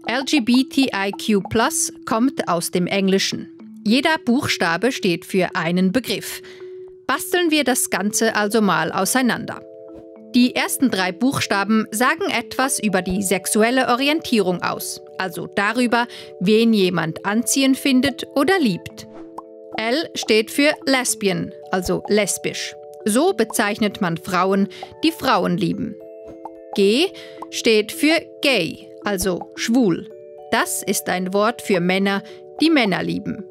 LGBTIQ+ kommt aus dem Englischen. Jeder Buchstabe steht für einen Begriff. Basteln wir das Ganze also mal auseinander. Die ersten 3 Buchstaben sagen etwas über die sexuelle Orientierung aus, also darüber, wen jemand anziehend findet oder liebt. L steht für Lesbian, also lesbisch. So bezeichnet man Frauen, die Frauen lieben. G steht für gay, also schwul. Das ist ein Wort für Männer, die Männer lieben.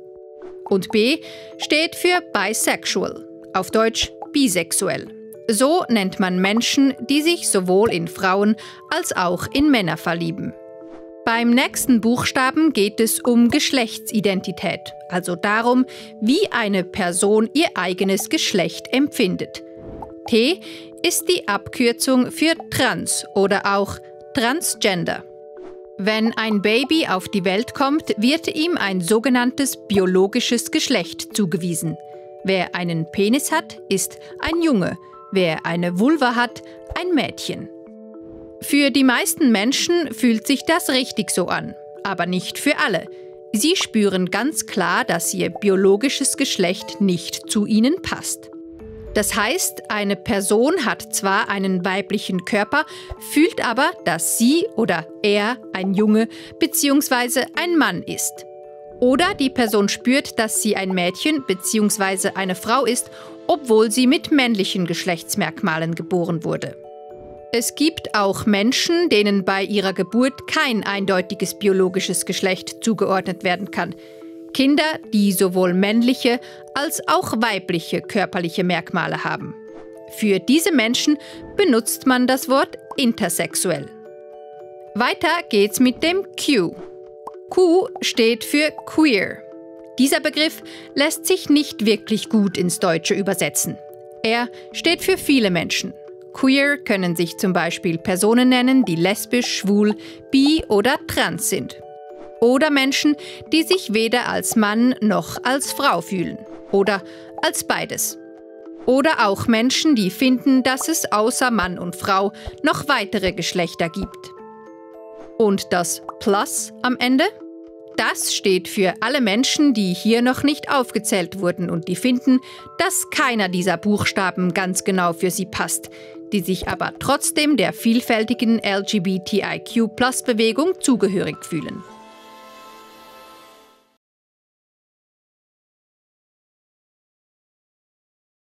Und B steht für bisexual, auf Deutsch bisexuell. So nennt man Menschen, die sich sowohl in Frauen als auch in Männer verlieben. Beim nächsten Buchstaben geht es um Geschlechtsidentität, also darum, wie eine Person ihr eigenes Geschlecht empfindet. T ist die Abkürzung für trans oder auch transgender. Wenn ein Baby auf die Welt kommt, wird ihm ein sogenanntes biologisches Geschlecht zugewiesen. Wer einen Penis hat, ist ein Junge. Wer eine Vulva hat, ein Mädchen. Für die meisten Menschen fühlt sich das richtig so an, aber nicht für alle. Sie spüren ganz klar, dass ihr biologisches Geschlecht nicht zu ihnen passt. Das heißt, eine Person hat zwar einen weiblichen Körper, fühlt aber, dass sie oder er ein Junge bzw. ein Mann ist. Oder die Person spürt, dass sie ein Mädchen bzw. eine Frau ist, obwohl sie mit männlichen Geschlechtsmerkmalen geboren wurde. Es gibt auch Menschen, denen bei ihrer Geburt kein eindeutiges biologisches Geschlecht zugeordnet werden kann. Kinder, die sowohl männliche als auch weibliche körperliche Merkmale haben. Für diese Menschen benutzt man das Wort intersexuell. Weiter geht's mit dem Q. Q steht für queer. Dieser Begriff lässt sich nicht wirklich gut ins Deutsche übersetzen. Er steht für viele Menschen. Queer können sich zum Beispiel Personen nennen, die lesbisch, schwul, bi oder trans sind. Oder Menschen, die sich weder als Mann noch als Frau fühlen. Oder als beides. Oder auch Menschen, die finden, dass es außer Mann und Frau noch weitere Geschlechter gibt. Und das Plus am Ende? Das steht für alle Menschen, die hier noch nicht aufgezählt wurden und die finden, dass keiner dieser Buchstaben ganz genau für sie passt, die sich aber trotzdem der vielfältigen LGBTIQ+-Bewegung zugehörig fühlen.